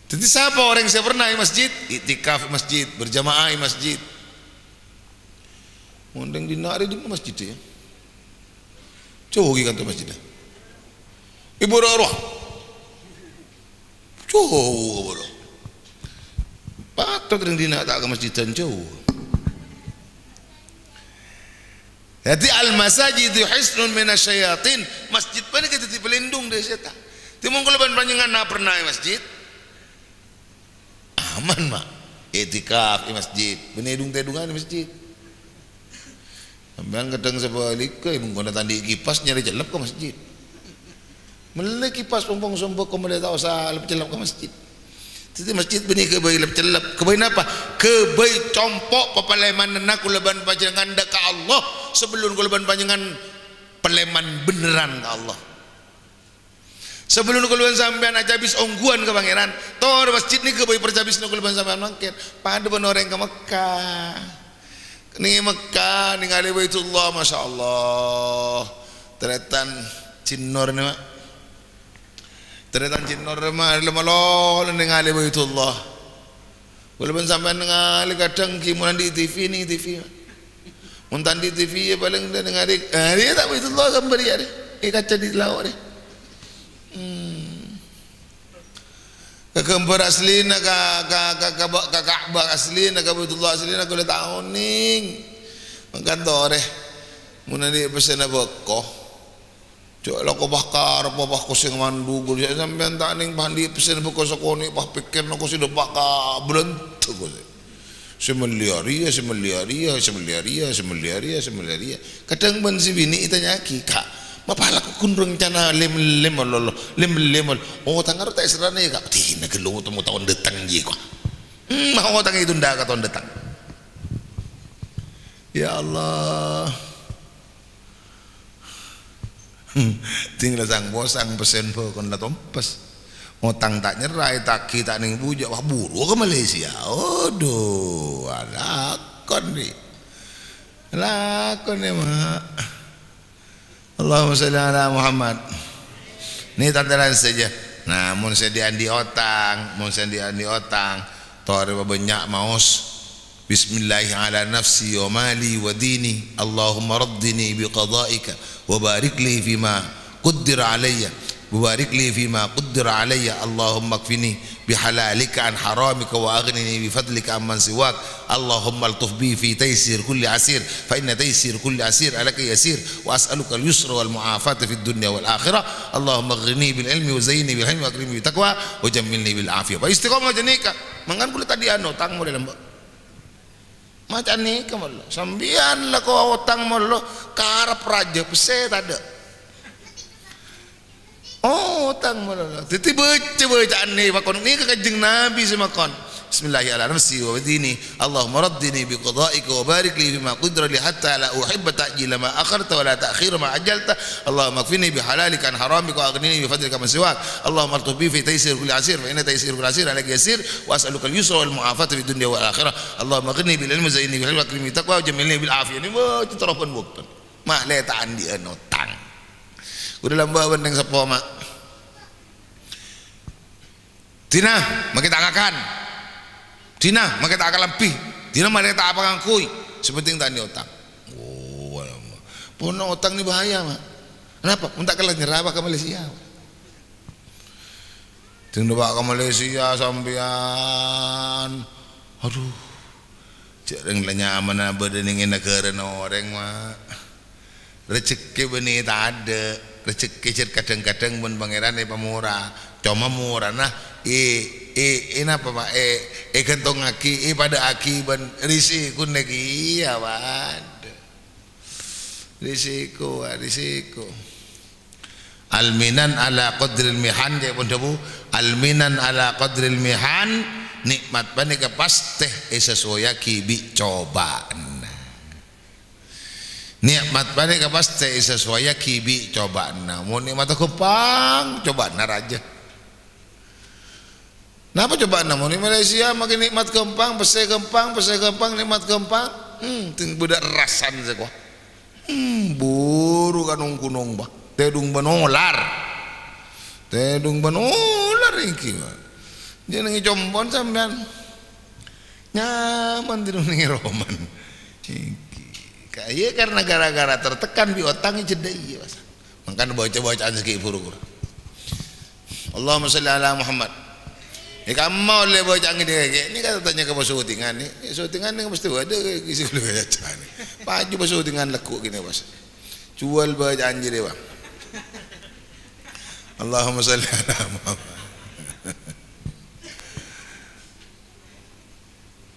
Dhâddhi, sapa orèng sè pernah è masjid? Iktikaf è masjid, berjamaah è masjid. Mon neng dinna' arè dinna' masjid, ya. Jhâu ghi' kanto masjid. Ibu roh-roh. Jhâu, bro. Patot neng dinna' ta' ka masjidan jhâu. Dhâddhi, al-masajidu hisnun minasyayatin. Masjid panèka dhâddhi pelindung dâri sètan. Dhâddhi, mon kaulâ bân panjhennengngan pernah è masjid, aman, Ma'. Iktikaf è masjid. Bânnè dung-tèdungan è masjid. Sampèyan kadhâng sabhâligghâ, bengkona ta' andi' kipas nyarè cellep ka masjid. Mellè kipas pong-pong sombhâko mellè ta' osa lep-cellep ka masjid. Dhâddhi masjid bânnè ghâbây lep-cellep. Ghâbây napa? Ghâbây compo' papalèmanna kaulâ bân panjhennengngan dâ' ka Allah, sabellun kaulâ bân panjhennengngan palèman bhenneran ka Allah. Sabellun kaulâ bân sampèyan acabis ongghuwân ka Pangèran, tor masjid nèka ghâbây parcabisna kaulâ bân sampèyan mangkèn. Padâ bân orèng ka Mekkah. Neng Mekkah, nèngalè Baitullah, masyaallah. Tarètan Cinnor nè, Ma'. Tarètan Cinnor, Ma', lem-, malolo nèngalè Baitullah. Kaulâ bân sampèyan nèngalè kadhâng ghi' mon andi' T V, neng T V. Mon ta' andi' T V, ya palèng dâ' nèngalè, eh, rèya ta' Baitullah ghâmbhâr rèya, rè. È kaca di lao', rè. Hmm. Ka ghâmbhâr aslina, ka, ka, ka, ka, ka Ka'bah aslina, ka Baitullah aslina, kaulâ ta' onèng. Mangkana torè. Mon andi' pèssèna bhâko. Jhâ' lako pas karep, pas kosèng mandhu, ghu, jhâ' sampèyan ta' nèng pas andi' pèssèna bhâko sakonè', pas pèkkèrna kosèng dâpa' ka bâlândhâ kosèng. Sè mellèya rèya, sè mellèya rèya, sè mellèya rèya, sè mellèya rèya, sè mellèya rèya. Kadhâng bân sè binè' ètanya'aghi, "Ka', mapa lako ghun rencana lem-, lem-, lem-, lem-, otang aro ta' èsèrrana, ya, Ka'?" "Dina ghâllu, temu taon dâteng, jiyâ, Ka'." Hmm, ma' otang ètunda ka taon dâteng. Ya Allah. Ding la sang-posang pèssèna bhâkona la tompes. Otang ta' nyerra, ètaghi ta' nèng bujâ, wah, buru ka Malaysia. Aduh, alakon, ri. Alakon, ya, Ma'. Allahumma shalli ala Muhammad. Nè, tan-tarètan sadhâjâ. Nah, mon sè andi' otang, mon sè andi' otang, torè pabânnya' maos. Bismillahi ala nafsi wa mali wa dini. Allahumma raddini bi qada'ika wa barik li fima qaddara alayya. Wa barik li fima qaddara alayya. Allahumma kfini bi halalika an haramika wa aghnini bi fadlika amman siwak. Allahumma altuf bi fi taysir kulli asir, fa inna taysir kulli asir alaka yasir. Wa as'aluka al-yusra wal mu'afata fid dunya wal akhirah. Allahumma aghnini bil ilmi wa zayyinni bil hilmi wa akrimni bit taqwa wa jammilni bil afiyah. Wa istiqomah jhâ' nèka. Mangkana kaulâ tadâ' ano, tang molè lambâ'. Maca nèka, malolo. Sampèyan lako otang, malolo, karep rajâ, pèssè tadâ'. Otang, malolo. Dhâddhi bâca-bâcaan nè, makon nèka Kanjeng Nabi sè makon. بسم الله على نفسي وديني. اللهم رضني بقضائك وبارك لي فيما قدر لي حتى لا أحب تعجيل ما أخرت ولا تأخير ما عجلت. اللهم اكفني بحلالك عن حرامك وأغنني بفضلك عمن سواك. اللهم الطف بي في تيسير كل عسير فإن تيسير كل عسير عليك يسير. وأسألك اليسر والمعافاة في الدنيا والآخرة. اللهم أغنني بالعلم وزينني بالحلم وأكرمني بالتقوى وجملني بالعافية. Ini wah, itu terobon buktun. Mak, lè ta' andi'ân otang. Udah lamba' bân neng seppo, Mak. Dina, makè ta' ngakan. Dina, makè ta' akalambhi. Dina, makè ta' apangangkuy. Sè penting ta' andi'ân otang. Oh, alamak. Pon otang ni bahaya, Mak. Kenapa? Mon ta' kella nyerra, Pak, ka Malaysia. Ding, Pak, ka Malaysia sampèyan. Aduh. Jhâ' rèng la nyamana bâdâ neng è naghârâna orèng, Mak. Rejhekkè bânnè tadâ', rejhekkè jhât kadhâng-kadhâng bân Pangèran èpamora. Coma morana, è, è, è napa, Pak? È, èghântongngaghi, èpadâ'âghi bân risiko nèkè, iyâ, Pak. Risiko, Pak, risiko. Al-minan ala qadril mihan, ca'èpon dhâbu, al-minan ala qadril mihan, nè'mat panèka pastè èsasowayaghi bi' cobâ'ânna. Nè'mat panèka pastè èsasowayaghi bi' cobâ'ânna. Mon nè'matta ghâmpang, cobâ'ânna rajâ. Napa cobâ'ânna? Mon è Malaysia makè nè'mat ghâmpang, pèssè ghâmpang, pèssè ghâmpang, nè'mat ghâmpang. Hmm, ting bâdâ rassana sè kowa. Hmm, buru ka nong-ghunong, Pak. Tèdung bân olar. Tèdung bân olar èngghi, Pak. Jhâ' neng è compo'na sampèyan. Nyaman tèdung neng è romana. Èngghi. Ka-, iyâ, karena gara-gara tertekan bi' otang, jhâ' dâ' iyâ, Pak. Mangkana baca bacaan sè ghi' buru-buru. Allahumma shalli ala Muhammad. È kamma ollè bacaan ghânèka, ghânèka tanya ka pasotingan, nè. È, sotingan nèka mesti bâdâ isi bâcaan. Paju pasotingan lagghu' ghânèka, pas. Juwâl bacaan jârèya, Bang. Allahumma shalli ala Muhammad.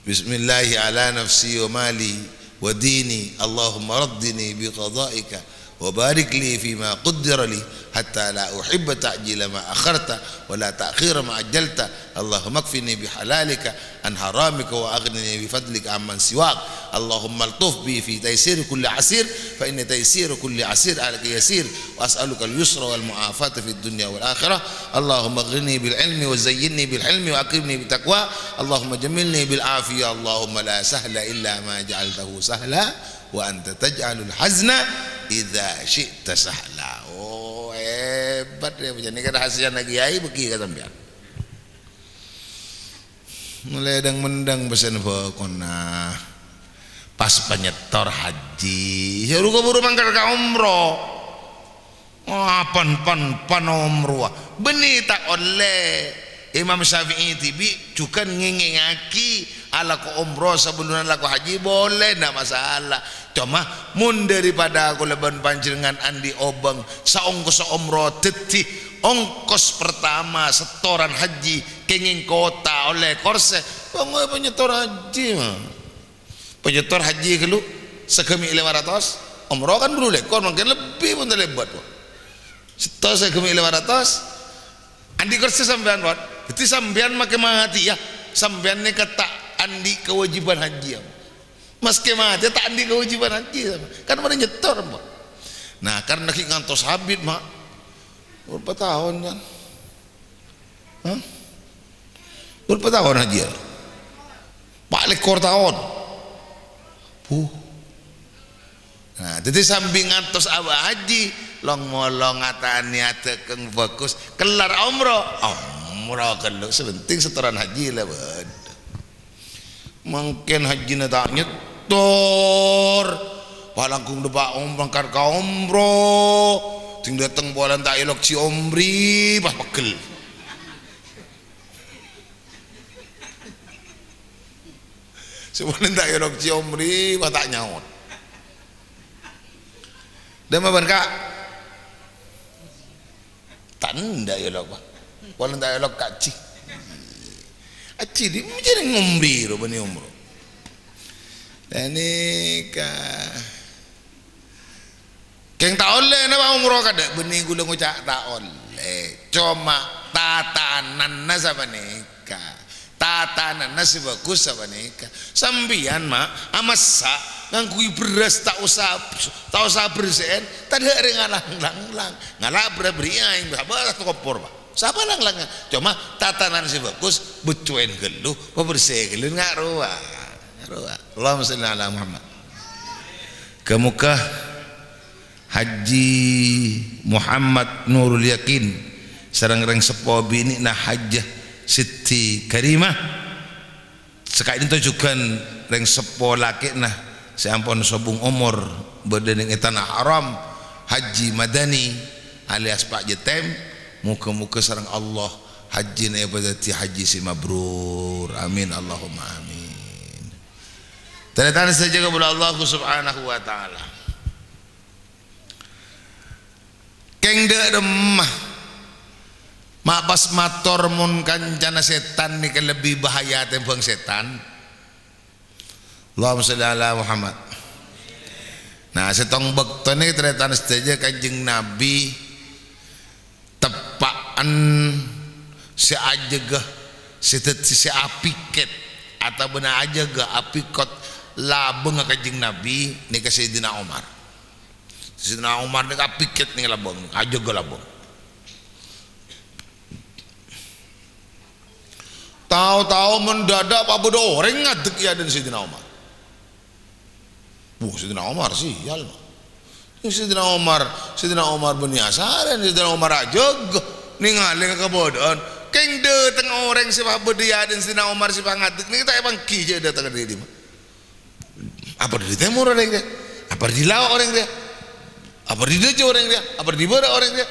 بسم الله على نفسي ومالي وديني. اللهم رضني بقضائك وبارك لي فيما قدر لي حتى لا أحب تعجيل ما أخرت ولا تأخير ما عجلت. اللهم اكفني بحلالك عن حرامك وأغنني بفضلك عمن سواك. اللهم الطف بي في تيسير كل عسير فإن تيسير كل عسير عليك يسير. وأسألك اليسر والمعافاة في الدنيا والآخرة. اللهم اغنني بالعلم وزينني بالحلم وأكرمني بالتقوى. اللهم جملني بالعافية. اللهم لا سهل إلا ما جعلته سهلا وأنت تجعل الحزن إذا شئت سهلا. Oh, hebat ya, nèka rahasiana kiai bâgi ka sampèyan. Molaè dhâng-mendhâng pèssèna bâkona. Pas panyèttor haji, ya ruko buru mangkat ka umroh. Wah, pan, pan, pan umroh. Bânnè ta' ollè. Imam Syafi'i dhibi' jhughân ngèngèngaghi alako umroh sabellunna alako haji, boleh, ndak masalah. Coma, mon daripada kaulâ bân panjhennengngan andi' obâng saongkossa umroh dhâddhi ongkos pertama setoran haji, kèngèng kota ollè korsè, bângoè panyèttor haji, ma. Panyèttor haji ghâllu, sagâmè' lèma ratos, umroh kan bâllu lèkor, mangkèn lebbi pon talèbât, wa. Sèttor sagâmè' lèma ratos, andi' korsè sampèyan, pon. Dhâddhi sampèyan makè matè, ya, sampèyan nèka ta' andi' kawâjibhân haji, ya. Maskè matè ta' andi' kawâjibhân haji, kan marè nyèttor, pon. Nah, karna ghi' ngantos abit, ma'. Berapa taon, kan? Hah? Berapa taon haji, ya? Pa' lèkor taon. Puh. Nah, dhâddhi sambi ngantos abâ' haji, long-molong atanèya dhâkeng bhâghus. Kellar umroh, umroh ghâllu, sè penting setoran haji la bâdâ. Mangkèn hajina ta' nyèttor. Wah, langkong dâpa' umroh, mangkat ka umroh. Sè dâteng polana ta' èlok jhi' umri, pas pegghel. Sè polana ta' èlok jhi' umri, pas ta' nyaot. Dâ' emma bân, Ka'? Ta' endâ' èlok, Pak. Polana ta' èlok ka' jhi'. Ajhi' dhi' jhâreng ngomri ro bânnè umroh. Ghânèka. Kèng ta' ollè napa umroh kadhâ'? Bânnè ghulâ ngoca' ta' ollè. Coma tatananna sapanèka. Tat- Tanana sè bhâghus sapanèka. Sampèyan, Ma', amassa' ngangghuy bherrâs ta' osa, ta' osa bersè'è, tadâ' rèng alang-lang. Ngala' bherrâ-bherrâ aèng, sapa ta' tokopor, Pa'? Sapa lang-langnga? Coma tatanan sè bhâghus, beccowèn ghâllu, pabersè ghâllu, nga' rowa. Nga' rowa. Allahumma shalli ala Muhammad. Ghâ-mogâ Haji Muhammad Nurul Yakin sareng rèng seppo binè'na Hajjah Siti Karimah, saka'dinto jhughân rèng seppo lakèna sè ampon sobung omor bâdâ nèng è Tanah Haram, Haji Madani alias Pa' Jetem, mogâ-mogâ sareng Allah hajjina èpadâddhi haji sè mabrur. Amin, Allahumma amin. Tarètan sadhâjâ kabulâ Allah Subhanahu wa Ta'ala. Kèng dâ' remma, ma' pas mator mon kancana sètan nèka lebbi bahaya tèmbhâng sètan. Allahumma shalli ala Muhammad. Nah, sèttong bâkto nèka tarètan sadhâjâ Kanjeng Nabi teppa'an sè ajâgâ, sè dâddhi sè apikèt, otabâna ajâgâ apikot labângnga Kanjeng Nabi nèka Sayyidina Omar. Sayyidina Omar nèka apikèt nèng labâng, ajâgâ labâng. Tao-tao mendadak pa' bâdâ orèng ngadek è adâ'na Sayyidina Omar. Wah, Sayyidina Omar, sial, Ma'. Sayyidina Omar, Sayyidina Omar bânnè asarèn, Sayyidina Omar ajâgâ, nèngalè ka kabâdâ'ân. Kèng dâteng orèng sè pa' bâdâ è adâ'na Sayyidina Omar sè pa' ngadek nèka ta' èpangghi jhâ' dâteng dâri dimma. Apa dâri tèmor orèng rèya? Apa dâri lao' orèng rèya? Apa dâri dâjâ orèng rèya? Apa dâri bârâ' orèng rèya?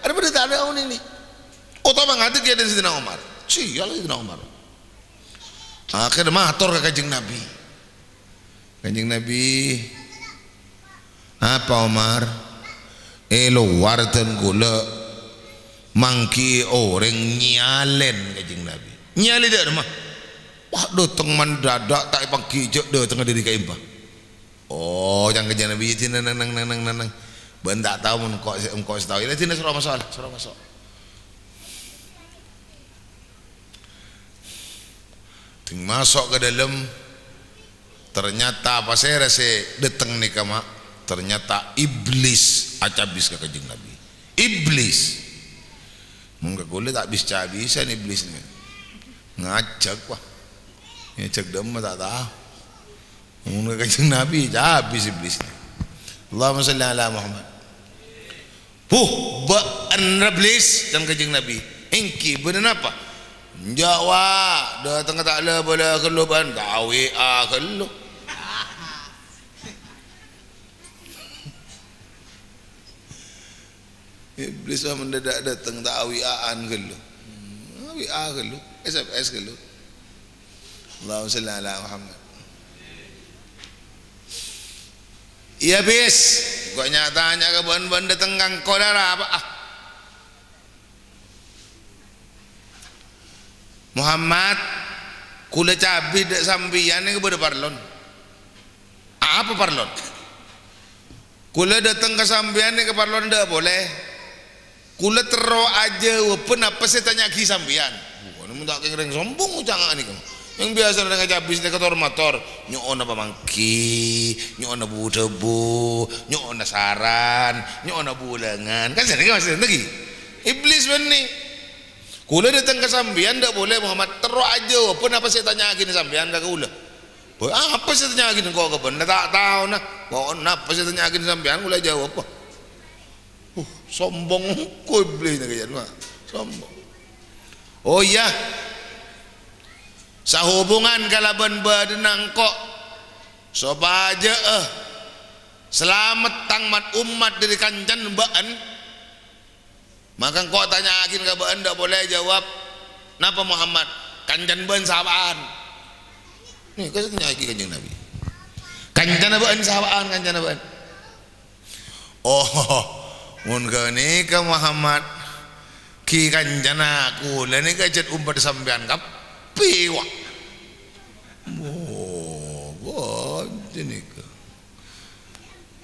Arè padâ ta' tao nènè. Otabâ ngadek è adâ'na Sayyidina Omar. Sial Sayyidina Omar. Akhèr mator ka Kanjeng Nabi. Kanjeng Nabi, "Apa, Omar?" "È lowar dân kaulâ mangghi'i orèng nyèyalèn," Kanjeng Nabi. "Nyèyalè dâ' remma?" "Wah, dâteng mendadak, ta' èpangghi jhâ' dâtengnga dâri ka'imma." "Oh," ca'na Kanjeng Nabi, "dina neng, neng, neng, neng, neng. Bâ'na ta' tao mon engko' sè, engko' sè tao. Iyâ, dina soro maso', soro maso'." Ding maso' ka dâlem, ternyata pasèra sè dâteng nèka, Ma'? Ternyata Iblis acabis ka Kanjeng Nabi. Iblis! Mon ka kaulâ ta' bis-cabisan Iblis nèka. Ngajhâk, wah. Ngajhâk dâ' emma ta' tao. Mon ka Kanjeng Nabi, cabis Iblis nèka. Allahumma shalli ala Muhammad. "Huh, bâ'na Iblis," ca'na Kanjeng Nabi. "Èngghi, bâ'na napa?" "Enjâ', wa, dâtengnga ta' la-bâlâ ghâllu bâ'na, ta' W A ghâllu." Iblis wah mendadak dâteng, ta' W A-an ghâllu. Hmm, W A ghâllu, S M S ghâllu. Allahumma shalli ala Muhammad. Iyâ, bis. Engko' nya-tanya ka bâ'na, bâ'na dâteng ka engko' dâ' arapa, ah? "Muhammad, kaulâ cabis dâ' sampèyan nèka bâdâ parlon." "Apa parlon?" "Kaulâ dâteng ka sampèyan nèka parlon dâ' polè. Kaulâ terro ajâwâbhâ napa sè ètanya'aghi sampèyan." Wah, nèka mon ta' kèng rèng sombong ocangnga nèka. Yang biasa rèng acabis nèka tor-mator, nyo'ona pamanggi, nyo'ona bu-dhâbu, nyo'ona saran, nyo'ona bulângan. Kan sanèka maksudnya ghi. Iblis bânnè. "Kaulâ dâteng ka sampèyan dâ' polè, Muhammad, terro ajâwâbhâ napa sè ètanya'aghina sampèyan ka kaulâ." "Bâ, apa sè ètanya'aghina engko' ka bâ'na? Ta' taona. Pokokna apa sè ètanya'aghina sampèyan, kaulâ ajâwâbhâ." Uh, sombong engko' Iblis nèka, yâ, Ma'. Sombong. "Oh, iyâ. Sahubungan kalabân bâdâna engko', sopajâ, eh, salamet tang mat-ommat dâri kancana bâ'na, maka engko' tanya'aghina ka bâ'na dâ' polè, jâwâb, 'Napa, Muhammad? Kancana bâ'na sapa'an?'" Nèka sè ètanya'aghi Kanjeng Nabi. "Kancana bâ'na sapa'an, kancana bâ'na?" "Oh, mon ghânèka, Muhammad, ghi kancana kaulâ nèka jhât ommaddhâ sampèyan kabbhi, wa." "Oh, bâ, ghânèka."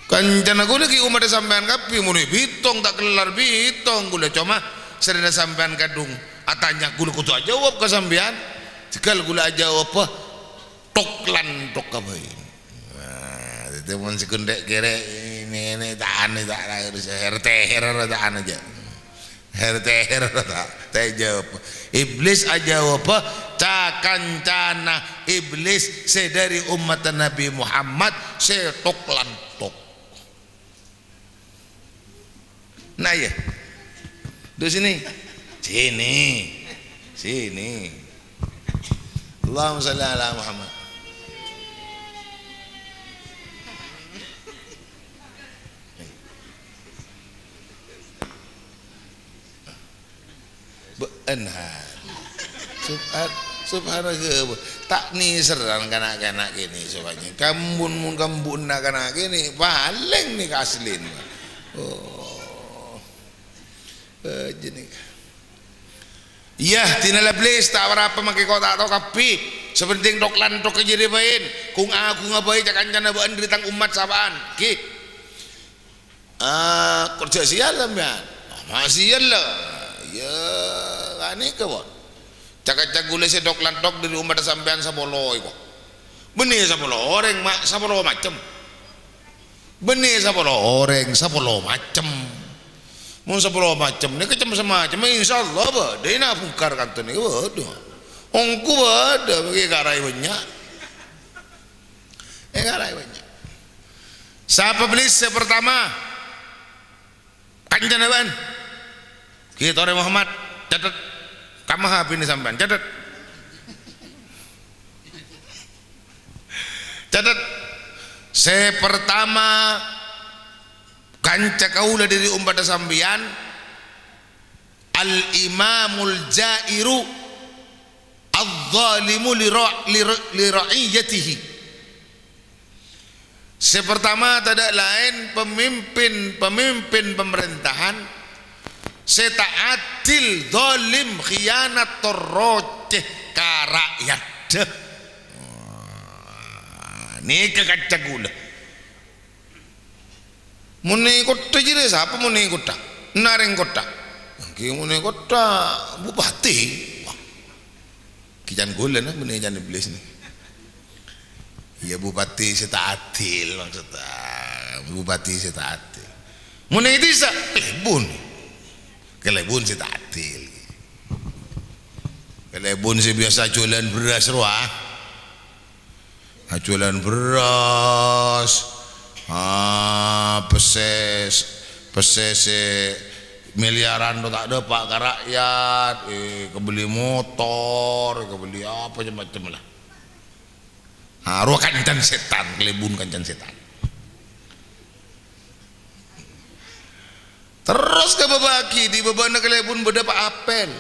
"Kancana kaulâ ghi' ommaddhâ sampèyan kabbhi, mon èbitong ta' kellar bitong kaulâ, coma sarèna sampèyan kadhung atanya kaulâ kodhu ajâwâb ka sampèyan." Jhâghâl kaulâ ajâwâbhâ, thok-lanthok kabây. Nah, dhâddhi mon sè ghun rè'-kèrè' nèka, nèka ta' anè, ta', ta', R T R ta' anè jâ'. R T R ta', ta' èjâwâb. Iblis ajâwâbhâ, ca-kancana Iblis sè dhâri ommaddhâ Nabbhi Muhammad sè thok-lanthok. Nah, iyâ. Duduk sini. Sini. Sini. Allahumma shalli ala Muhammad. Bâ'ân, ha. Subhan-, subhanallah, ta' nèserrang kana'-kana' kènè' sopajâ. Kambun, mon kambunna kana' kènè', palèng nèka aslèna. Oh. Eh, jâ' nèka. Iyâ, dinala Iblis, ta' arapa mangkè ko' ta' tao kabbhi. Sè pentèng thok-lanthok jârèya bhâi. Kung-agungnga bhâi ca-kancana bâ'ân dhâri tang ommat sapa'an. Ghi. Ah, kerja sial sampèyan. Ah, ma' sial la. Iyâ, ghânèka, pon. Ca-kaca kaulâ sè thok-lanthok dhâri ommat sampèyan sapolo èko. Bânnè sapolo orèng, ma', sapolo macem. Bânnè sapolo orèng, sapolo macem. Mon sapolo macem, nèka cem-, samacem, insyaallah bâdâ, èna bungkar kanto nèka bâdâ. Ongghu bâdâ, èkaraè bânnya'. Èkaraè bânnya'. Sapa Iblis sè pertama? Kancana bâ'ân. Ghi torè Muhammad, catet. Kamma abinè sampèyan, catet. Catet. Sè pertama, kanca kaulâ dhâri ommaddhâ sampèyan, al-imamul ja'iru, adz-dzalimu li ra-, li ra-, li ra'iyyatihi. Sè pertama, tadâ' laèn pemimpin-pemimpin pamarèntahan sè ta' adil, zalim, khiyanat, torocè ka ra'yaddhâ. Wah, nèka kanca kaulâ. Mon è kottha jârèya sapa mon è kottha? Narèng kottha. Èngghi mon è kottha bupati. Wah. Ghi can ghulâ na, bânnè can Iblis nè. Iyâ, bupati sè ta' adil maksudda. Bupati sè ta' adil. Mon è dhisa, kalèbun. Kalèbun sè ta' adil. Kalèbun sè biyasa jhuwâlân bherrâs rowa. Ajhuwâlân bherrâs, ah, pèssè, pèssè sè miliaran rowa ta' dâpa' ka ra'yat, èkabelli motor, èkabelli apa macem-macem la. Ah, rowa kancana sètan, kalèbun kancana sètan. Terros ka bâbâ aghi, di bâbâna kalèbun bâdâ pa-, apel.